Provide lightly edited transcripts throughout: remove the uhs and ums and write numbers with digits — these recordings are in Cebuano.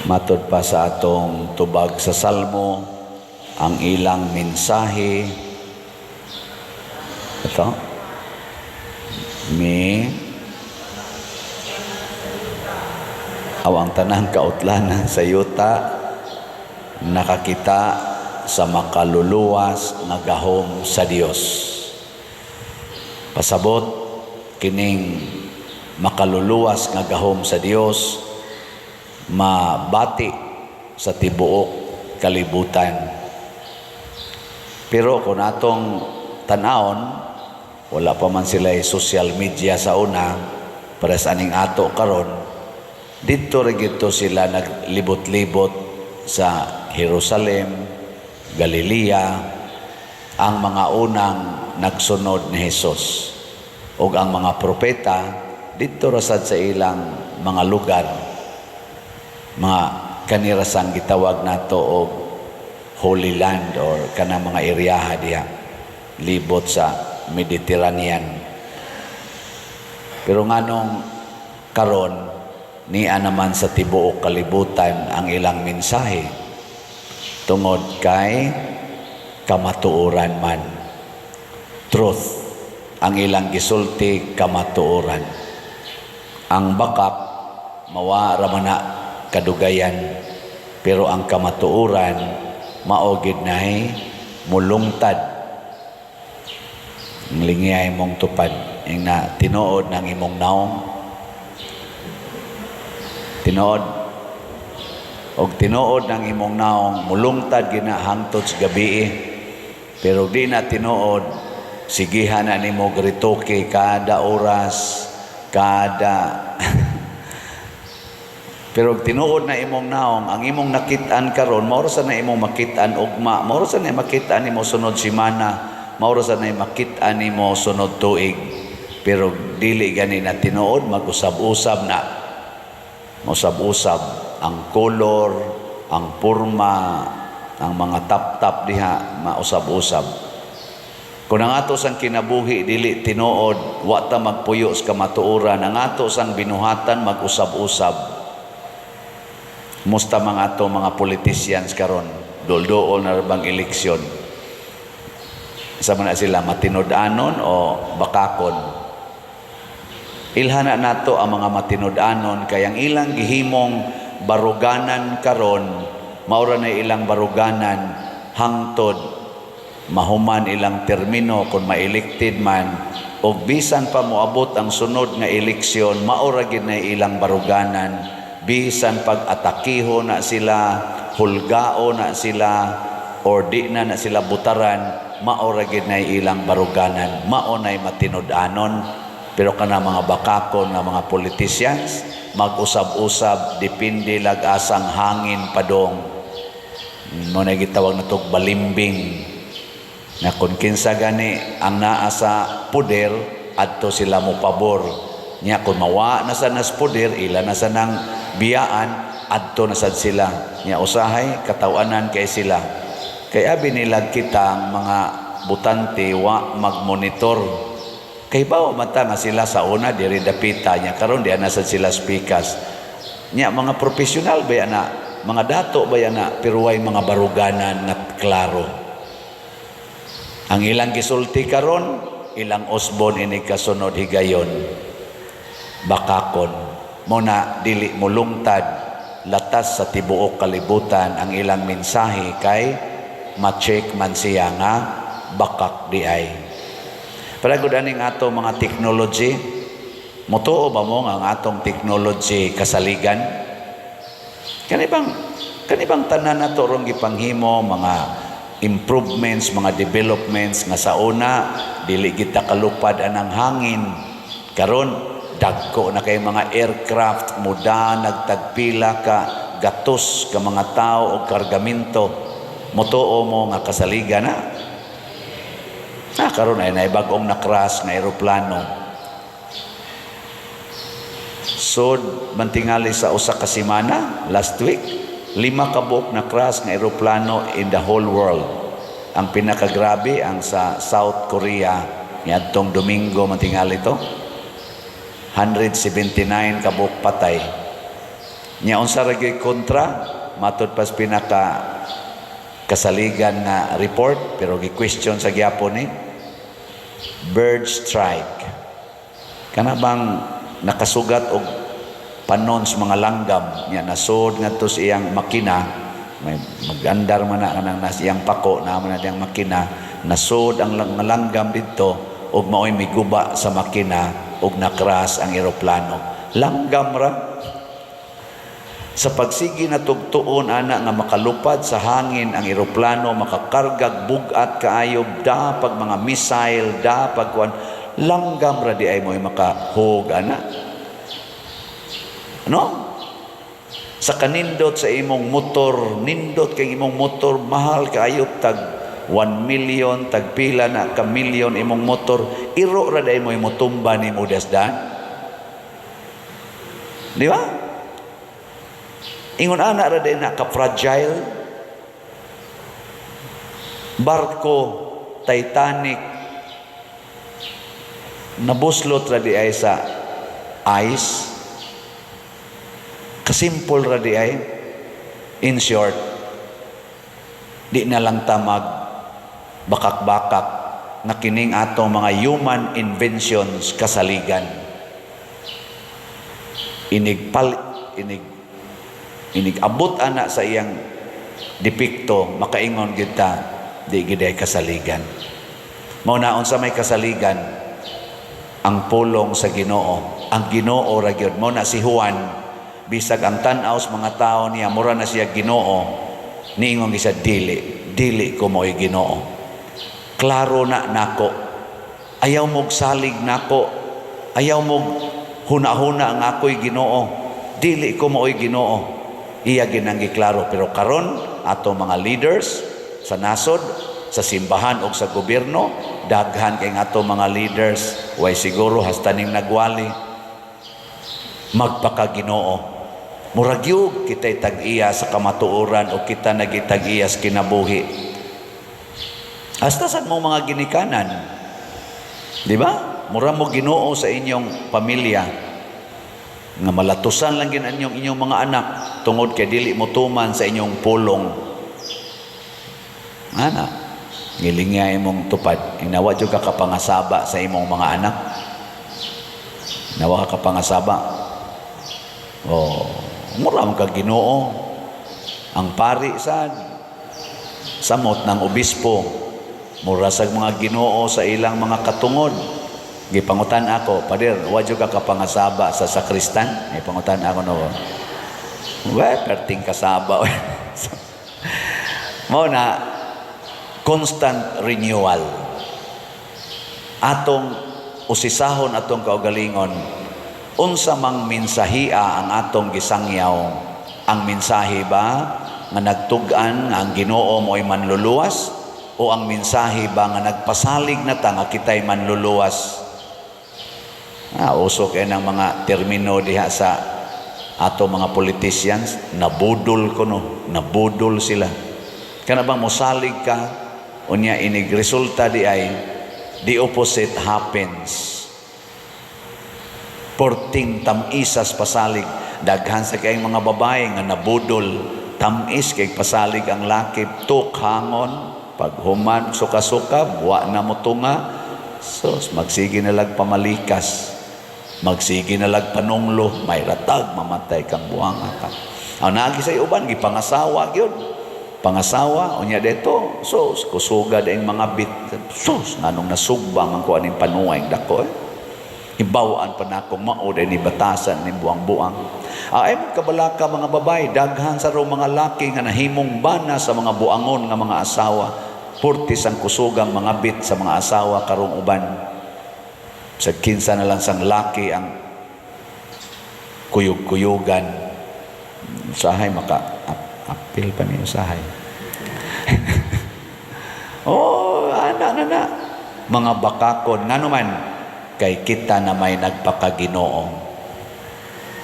Matod pa sa atong tubag sa Salmo, ang ilang mensahe ito mi aw ang tanang kautlanan sa yuta nakakita sa makaluluwas nga gahom sa Dios. Pasabot kining makaluluwas nga gahom sa Dios mabati sa tibuok kalibutan. Pero kung atong tan-awon, wala pa man sila social media sa una, para sa aning ato karon, didto ra gito sila naglibot-libot sa Jerusalem, Galilea, ang mga unang nagsunod ni Jesus. Ug ang mga propeta didto ra sad sa ilang mga lugar, mga kanirasang gitawag nato og Holy Land or kanang mga eryaha diha libot sa Mediterranean. Pero nganong karon niya naman sa tibuok kalibutan ang ilang mensahe? Tungod kay kamatuoran man. Truth ang ilang gisulti, kamatuoran. Ang bakak mawa ra man na kadugayan, pero ang kamatuoran mao gid nay mulungtad. Ang lingiyay mong tupad ing na tinuod ng imong naong, tinuod og tinuod ng imong naong, mulungtad gina hangtod sa gabi. Pero di na tinuod, sigihan na nimo retoke kada oras, kada. Pero og tinuod na imong naong, ang imong nakit-an karon mao ra sa na imong makit-an ugma, mao ra sa na makit-an nimo sunod semana, mao ra sa na makit-an nimo sunod tuig. Pero dili gani na tinuod, mag-usab-usab na. Usab-usab ang color, ang porma, ang mga tap-tap diha, mausab-usab. Kung ang ato sang kinabuhi dili tinuod, wa ta magpuyo sa kamatuoran, ang ato sang binuhatan mag-usab-usab. Musta mga ato mga politicians karon, dulduol na bang eleksyon? Sa man na sila, matinud-anon o bakakon? Ilhana nato ang mga matinud-anon kay ang ilang gihimong baruganan karon, maura na ilang baruganan hangtod mahuman ilang termino kung ma-elected man, og bisan pa moabot ang sunod nga eleksyon, maura gid na ilang baruganan, bisan pag atakiho na sila, hulgao na sila, or di na na sila butaran, maura gid na ilang baruganan. Mao nay matinud-anon. Pero kana mga bakakon nga mga politicians, mag-usab-usab, depende lag asang hangin padong. Mo na gitawag na tog balimbing na kung kinsa gani ang naa sa poder, adto sila mo pabor nya. Kung mawa na sa nas poder, ila na sa nang biyaan, adto na sad sila nya. Usahay katawanan kay sila kay abi nila kitang mga butante wa magmonitor kay bawo man ta nga sila sa una diri dapita nya, karon di na sad sila speakers nya. Mga profesional ba na, mga dato ba na, pero way mga baruganan nga klaro. Ang ilang gisulti karon, ilang usbon ini kasunod higayon. Bakakon. Muna dili mulungtad latas sa tibuok kalibutan ang ilang mensahe kay ma-check man siya nga bakak di ay. Palagod aning ato mga technology, mutuo ba mo nga ang atong technology kasaligan? Kani bang tanan nato rong gipanghimo, mga improvements, mga developments nga sa una dili kita kalupad anang hangin. Karon dagko na kay mga aircraft, muda nagtagpila ka gatos ka mga tao o kargamento. Mutuo mo nga kasaligan na? Na karon ay naibag-ong na-crash nga eroplano. So, mantingali sa usa ka semana, last week, lima ka buok na crash nga eroplano in the whole world. Ang pinakagrabe ang sa South Korea niadtong Domingo mantingali to. 179 ka buok patay. Nya unsa ra gyud kontra matud pas pinaka kasaligan nga report, pero gi-question sa gyapon ni bird strike, kana bang nakasugat og panon sa mga langgam, nya nasod ngadto sa iyang makina. May magandar man na kanang nas iyang pako na man na diyang makina, nasod ang mga langgam didto ug maoy miguba sa makina ug na-crash ang eroplano. Langgam ra. Sa pagsigi na tugtuon ana nga makalupad sa hangin ang eroplano, makakargag bug-at kaayo, dapag mga missile, dapag kuan, langgam ra di ay mo makahug ana, no? Sa kanindot sa imong motor, nindot kay imong motor, mahal kaayo, tag 1 million, tag pila na ka milyon imong motor, iro ra day mo motumba nimo dasdan, di ba? Ingon ana ra day na ka fragile. Barko Titanic, nabuslot ra di ay sa ice. Kasimple ra di ay. In short, di na lang ta mag bakak-bakak na kining atong mga human inventions kasaligan. Inig pal inig inig abot ana sa iyang depekto, makaingon kita, di gid ay kasaligan. Mao na, unsa may kasaligan? Ang pulong sa Ginoo. Ang Ginoo ra gyud. Mao na si Juan, bisag ang tan-aw sa mga tao niya mura na siya Ginoo, niingon siya, "Dili, dili ko mo'y Ginoo. Klaro na nako. Ayaw mog salig nako. Ayaw mog huna-huna nga ako'y Ginoo. Dili ko mo'y Ginoo." Iya ginang giklaro. Pero karon ato mga leaders sa nasod, sa simbahan o sa gobyerno, daghan kay ato mga leaders way siguro hasta ning nagwali, magpakaginoo. Murag yug kita'y tag-iya sa kamatuoran o kita nagitag-iya sa kinabuhi. Hasta sa mong mga ginikanan. Di ba? Mura mo Ginoo sa inyong pamilya nga malatusan lang gin inyong inyong mga anak tungod kay dili mo tuman sa inyong pulong. Ana, ngilingya imong tupad. Inawa jud ka kapangasaba sa imong mga anak. Nawa ka kapangasaba. Oh, mura man ka Ginoo. Ang pari sad samot ng obispo, mura sa mga Ginoo sa ilang mga katungod. Gipangutan ako, "Pader, wa jud ka kapangasaba sa sakristan?" Gipangutan ako, no. We, perting kasaba. Mao na, constant renewal. Atong usisahon atong kaugalingon, unsa mang mensahia ang atong gisangyaw? Ang mensahe ba nga nagtug-an nga ang Ginoo mo'y manluluwas o ang mensahe ba nga nagpasalig na ta nga kita'y manluluwas? Ah, uso kay ng mga termino diha sa ato mga politicians, nabudol ko no, nabudol sila. Kana bang mosalig ka, unya inig resulta di ay the opposite happens. Porting tam-isas pasalig, daghan sa kayong mga babae nga nabudol, tamis kay pasalig ang laki, tukhangon, paghuman suka-suka, wa na mo tunga, sus, magsige na lag pamalikas. Magsige na lag panunglo, may ratag, mamatay kang buwanga ka. Ang naagi sa uban, gipangasawa gyud. Pangasawa, unya dito, sus, kusuga ang mga bit. Sus, nganong nasugba man ko aning panuay dako eh. Ibawaan pa na akong mao ni batasan ni buang-buang. Ay mo kabalaka mga babae, daghan sa ro mga laki nga nahimong bana sa mga buangon nga mga asawa. Purtis ang kusugang mga bit sa mga asawa karong uban. Sa kinsa na lang sang laki ang kuyog-kuyugan. Usahay maka apil pa ni usahay. Oh, ana na na. Mga bakakon ngano man kay kita na may nagpakaginoo.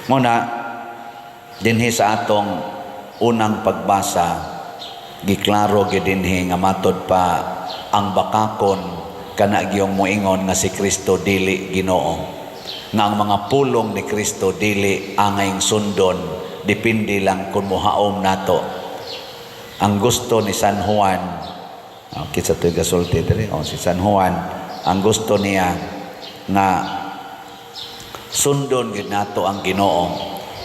Muna dinhi sa atong unang pagbasa, giklaro gyud dinhi nga matod pa ang bakakon kana giyong moingon nga si Kristo dili Ginoo, nga ang mga pulong ni Kristo dili angayng sundon. Depende lang kung mohaom nato. Ang gusto ni San Juan, oh, kinsa to'y gasulti diri? Oh, si San Juan, ang gusto niya nga sundon gid nato ang Ginoo.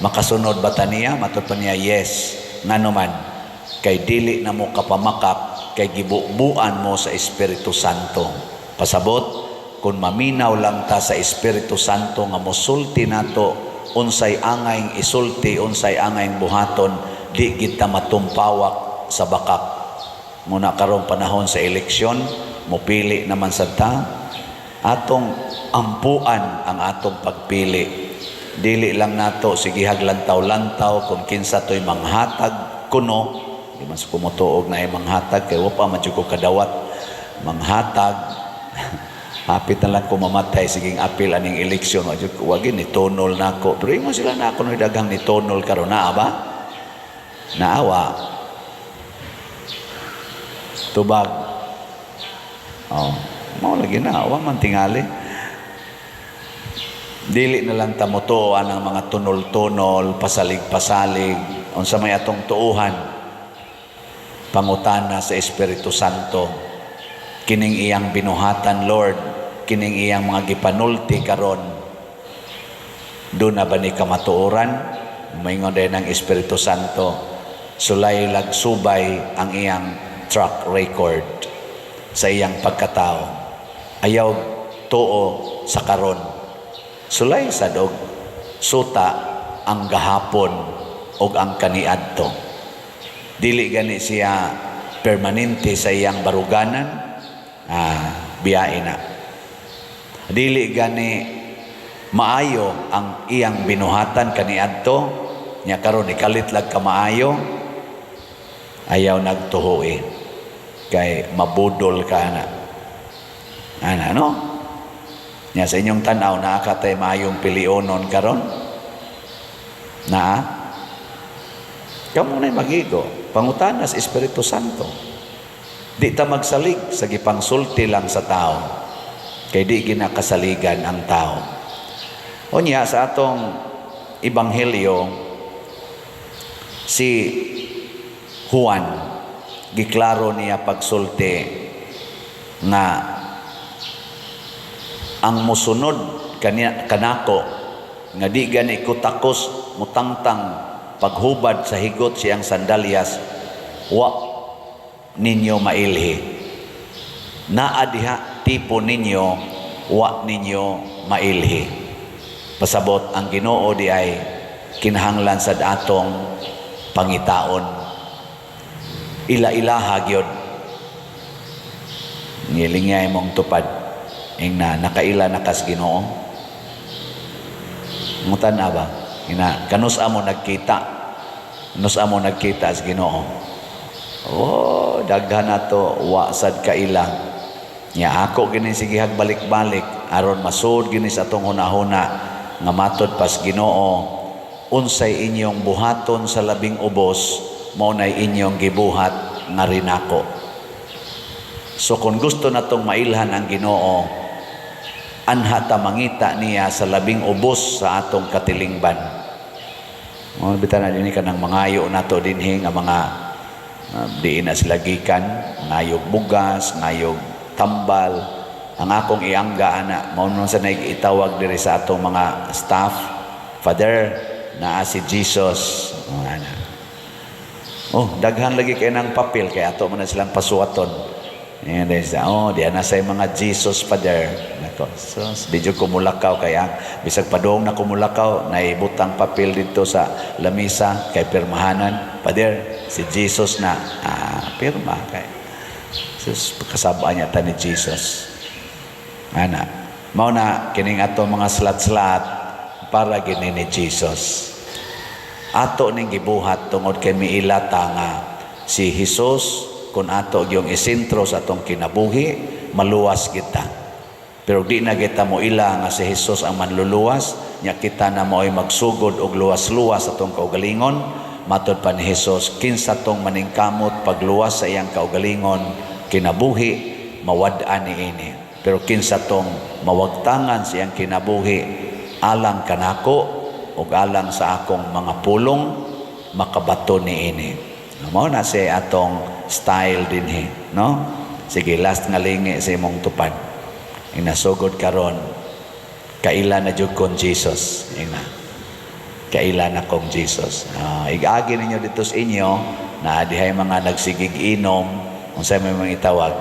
Makasunod ba ta niya? Matod pa niya, yes. Ngano man? Kay dili na mo kapamakak kay gibubuan mo sa Espiritu Santo. Pasabot, kung maminaw lang ta sa Espiritu Santo nga mosulti nato unsay angayng isulti, unsay angayng buhaton, di kita matumpawak sa bakak. Muna karong panahon sa eleksyon, mupili naman sa ta, atong ampuan ang atong pagpili. Dili lang nato sigihag lantaw-lantaw kung kinsa to'y manghatag kuno. Di man sa kumutuog na ay manghatag kay wa pa man jud ko kadawat manghatag. Hapit na lang ko mamatay, siging apil aning eleksyon, wa jud ko, wagi ni tunol nako. Pero ingon sila na ako daghang ni tunol karon, naa ba? Naawa. Tubag. Oh, mao lagi na, wa man tingali. Dili na lang ta motuoan ang mga tunol-tunol, pasalig-pasalig, unsa may atong tuuhan. Pangutana sa Espiritu Santo, kining iyang binuhatan, Lord, kining iyang mga gipanulti karon, duna ba ni kamatuoran? Maingon din ang Espiritu Santo, sulay lagsubay ang iyang track record sa iyang pagkatao. Ayaw tuo sa karon. Sulay sa dog suta ang gahapon og ang kaniadto. Dili gani siya permanente sa iyang baruganan, biyae na. Dili gani maayo ang iyang binuhatan kaniadto, nya karon ikalit lag ka maayo, ayaw nagtuhoi kay mabudol ka na. Ana, no? Nya sa inyong tanaw, naa ka tay maayong pilionon karon? Naa? Kamo na'y magigo. Pangutana sa Espiritu Santo. Di ta magsalig sa gipangsulti lang sa tao. Kay di ginakasaligan ang tao. Unya sa atong ebanghelyo, si Juan giklaro niya pagsulti nga ang musunod kaniya kanako nga di gani ko takos mutangtang paghubad sa higot siyang sandalyas, wa ninyo mailhi. Naa diha tipo ninyo, wa ninyo mailhi. Pasabot, ang Ginoo di ay kinahanglan sa atong pangitaon, ila-ilaha gyud. Ngilingay mong tupad ing na nakaila na kas Ginoo. Ngutan na ba ina, kanus amo nagkita, kanus amo nagkita sa Ginoo? Oh, daghan na to wa sad kaila nya. Ako gini sigihag balik-balik aron masud gini sa atong hunahuna nga matod pas Ginoo, unsay inyong buhaton sa labing ubos, mao nay inyong gibuhat nga rinako. So kung gusto natong mailhan ang Ginoo, anha ta mangita niya sa labing ubos sa atong katilingban. Mo bitaw na dinhi kanang mangayo nato dinhi nga mga diin na sila gikan, ngayog bugas, ngayog tambal. Ang akong iangga ana, mao nun sa itawag diri sa atong mga staff, "Father, naa si Jesus." Oh, ana. Oh, daghan lagi kay ng papel kay ato man na silang pasuwaton. Ayan, dahil sa, oh, di na sa mga Jesus, Father. Nako, so, di jud ko mulakaw kay ang bisag padung na kumulakaw, naibutang papel dito sa lamisa kay pirmahanan. "Father, si Jesus na." Ah, pirma kay. Sus, kasabaan niya ta ni Jesus. Ana, mao na kining ato mga slat-slat para gini ni Jesus. Ato ning gibuhat tungod kay miila ta nga si Jesus, kung ato gyung isentro sa atong kinabuhi, maluwas kita. Pero di na kita mo ila nga si Jesus ang manluluwas, nya kita na mo'y magsugod og luwas-luwas sa atong kaugalingon. Matod pa ni Jesus, kinsa tong maningkamot pagluwas sa iyang kaugalingon kinabuhi, mawad-an niini. Pero kinsa tong mawagtangan sa iyang kinabuhi alang kanako ug alang sa akong mga pulong, makabato niini. Mao na si atong style dinhi, no? Sige, last nga lingi sa imong tupad. Inasugod karon, kaila na jud kon Jesus. Ina. Kaila na kong Jesus. Igagi ninyo dito sa inyo na dihay mga nagsigig inom, unsay may mga itawag?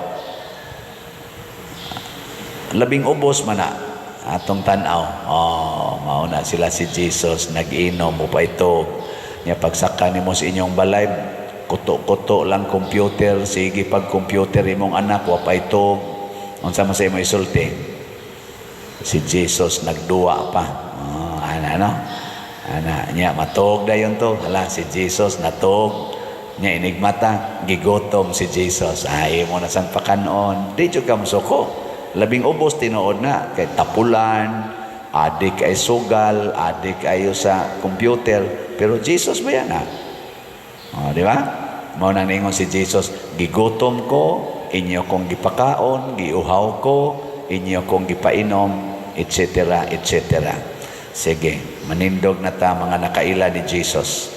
Labing ubos man na atong tan-aw. Oh, mao na sila si Jesus nag-inom mo pa ito. Nya pagsaka nimo sa inyong balay, kuto-kuto lang computer, sige pag computer imong anak wa pa ito. Unsa man sa imo isulti? Si Jesus nagduwa pa. Oh, ana no? Ana nya matog dayon to. Hala, si Jesus natog. Nya inigmata, gigotom si Jesus. Ay mo na sang pakanon. Di jud ka mosuko. Labing ubos tinuod na kay tapulan, adik ay sugal, adik ayo sa computer, pero Jesus ba yan, ha? Oh, di ba? Mao nang ningon si Jesus, "Gigutom ko, inyo kong gipakaon, giuhaw ko, inyo kong gipainom," etc., etc. Sige, manindog na ta, mga nakaila ni Jesus.